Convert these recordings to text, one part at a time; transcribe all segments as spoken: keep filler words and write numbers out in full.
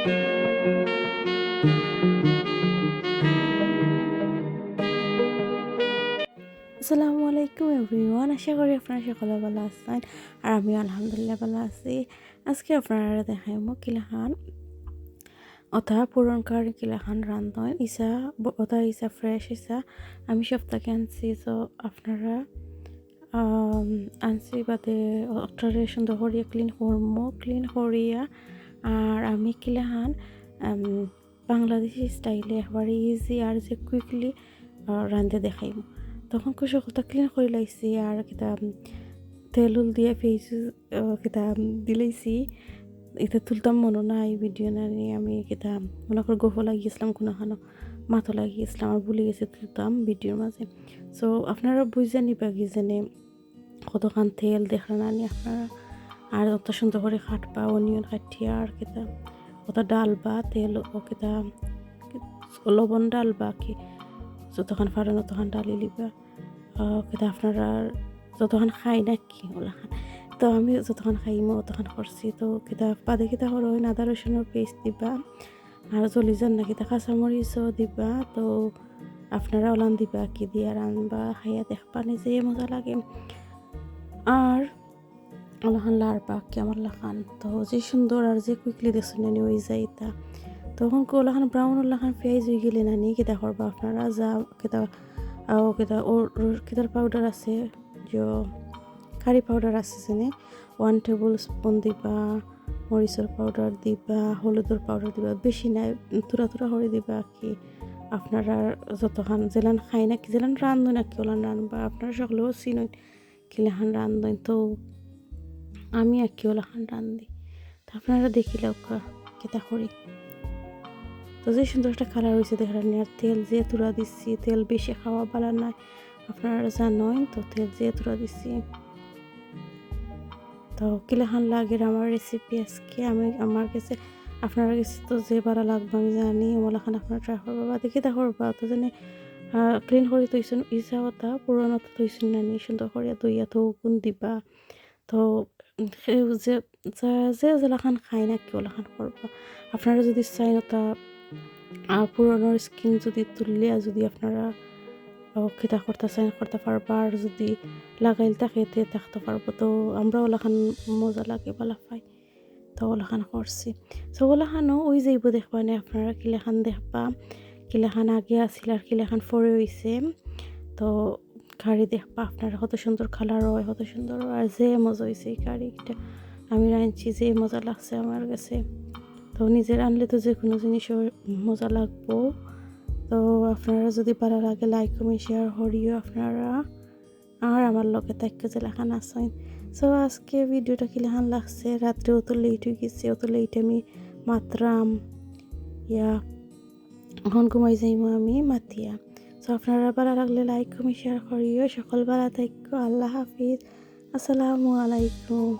আসসালামু আলাইকুম এভরিওয়ান, আশা করি আপনারা সকলে ভালা আছইন। আর আমি আলহামদুলিল্লাহ ভালা আছি। আজকে আপনারারে দেখাইমু কিলাখান অতা পুরন কারি কিলাখান রান্ধইন। ইছা ব-, অতা ইছা ফ্রেশ ইছা আমি সব থাকি আনছি। So আপনারা, আম, আনছি বাদে অতারে সুন্দর করিয়া ক্লিন করমু, ক্লিন করিয়া আর আমি কিলাখান, আম, বাংলাদেশি স্টাইলে একবারে ইজি আর যে কুইকলি, আহ, রান্ধে দেখাইমু। তখন কুশি কথা ক্লিন করি লাইছি আর কিতা, উম, তেল উল দিয়া ফেস, আহ, কিতা, উম, দিলাইছি। ইতা তুলতাম মনো নাই ভিডিও নানি, আমি কিতা মনে করি গফ লাগি গেছিলাম কুনুখানো, মাতো লাগি গেছিলাম আর ভুলি গেছি তুলতাম ভিডিওর মাঝে। So আপনারা বুঝা নিবা কি যেনে কতখান তেল দেখরা নানি আপনারা। আর অত সুন্দর করি কাটবা, অনিয়ন কাটিয়া আর কিতা, অতা ডালবা, তেল ও কিতা, লবণ ডালবা কি, যতখান পারইন অতখান ডালি লিবা। আহ, কিতা আপনারা যতখান খাইন আর কি অলাখান। তো আমি যতখান খাইমু অতখান করছি। তো কিতা বাদে কিতা করইন, আদা রসুনর পেস্ট দিবা, আর জ্বলি যার না কিতা কাঁচামরিচও দিবা। তো আপনারা অলান দিবা কি দিয়া রানবা, খাইয়া দেখবা নি যে মজা লাগে। আর অলাখান লাড়বা কি আমার লাখান। তো যে সুন্দর আর যে কুইকলি দেখছইন নানি অই যায় ইতা। তখন কি অলাখান ব্রাউন অলাখান পেঁয়াজ অই গেলে নানি কিতা করবা আপনারা, যা কিতা, আও কিতা, ও, ও, কিতার পাউডার আছে, যে কারি পাউডার আছে যেনে, ওয়ান টেবিল স্পুন দিবা, মরিচর পাউডার দিবা, হলুদর পাউডার দিবা, বেশি নাই, থুড়া থুড়া করি দিবা কি। আপনারা যতখান যেলান খাইন আর কি, যেলান রান্ধইন আর কি, অলান রানবা। আপনারা সকলেও চিনইন কিলাখান রান্ধইন, তো আমি আর কি অলাখান রান্ধি। তো আপনারা দেখিলাউক্কা কিতা করি। তো যে সুন্দর একটা কালার অইছে দেখরা নি, আর তেল যে থুড়া দিছি, তেল বেশি খাওয়া ভালা নায়, আপনারা জানইন। তো তেল যে থুড়া দিছি। তো কিলাখান লাগের আমার রেসিপি আজকে, আমি, আমার গেছে, আপনারা গেছে তো যে ভালা লাগবো আমি জানি, অলাখান আপনারা ট্রাই করবা, বাদে কিতা করবা, তো যেনে, আহ, ক্লিন করি থইছইন, ইছা অতা পুরন অতা থইছইন নানি, সুন্দর করি ধইয়া তো গুন দিবা। তো, উম, কেউ যে, যা-, যে যেলাখান খাইন আর কি অলাখান করবা। আপনারা যুদি চাইন অতা, আহ, পুরনর স্কিন যুদি তুলিয়া যুদি আপনারা, আহ, কিতা করতা চাইন করতা পারবা, আর যুদি লাগাইল থাকে তে থাকতা পারবা। তো আমরা অলাখান মজা লাগে, ভালা পাই। তো অলাখান করছি। So অলাখানও অই যাইবো দেখবা নে আপনারা কিলাখান দেখবা, কিলাখান আগে আছিল আর কিলাখান পরে অইছে। তো কারি দেখবা আপনারা কত সুন্দর কালার অয়, কত সুন্দর অয়, আর যে মজা অইছে এই কারিটা আমি রানছি, যে মজা লাগছে আমার গেছে। তো নিজে রানলে তো যে কুনু জিনিসও মজা লাগবো। তো আপনারা যুদি ভালা লাগে লাইক, কমেন্ট, শেয়ার করিও আপনারা। আর আমার লগে থাইক্কা যেলাখান আছইন। So আজকে ভিডিওটা কিলাখান লাগছে, রাত্রে অত লেট অই গেছে, অত লেট আমি মাতরাম, ইয়া, অখন ঘুমাই যাইমু আমি মাতিয়া। So আপনারা ভালা লাগলে লাইক, কমেন্ট, শেয়ার করিও। সকল ভালা থাইক্কা, আল্লাহ হাফিজ, আসসালামু আলাইকুম।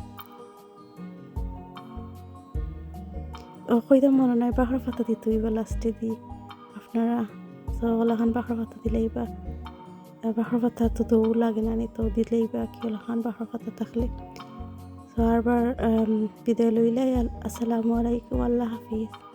ও, কইতাম মনো নাই, বাখর পাতা দিতে অইবো লাস্টে দি আপনারা। So অলাখান বাখর পাতা দিলাইবা। আর বাখর পাতা তো দৌ লাগে না নি, তো দিলাইবা কি অলাখান বাখর পাতা থাকলে। So আরবার, আম, বিদায় লইলাই, আল-, আসসালামু আলাইকুম, আল্লাহ হাফিজ।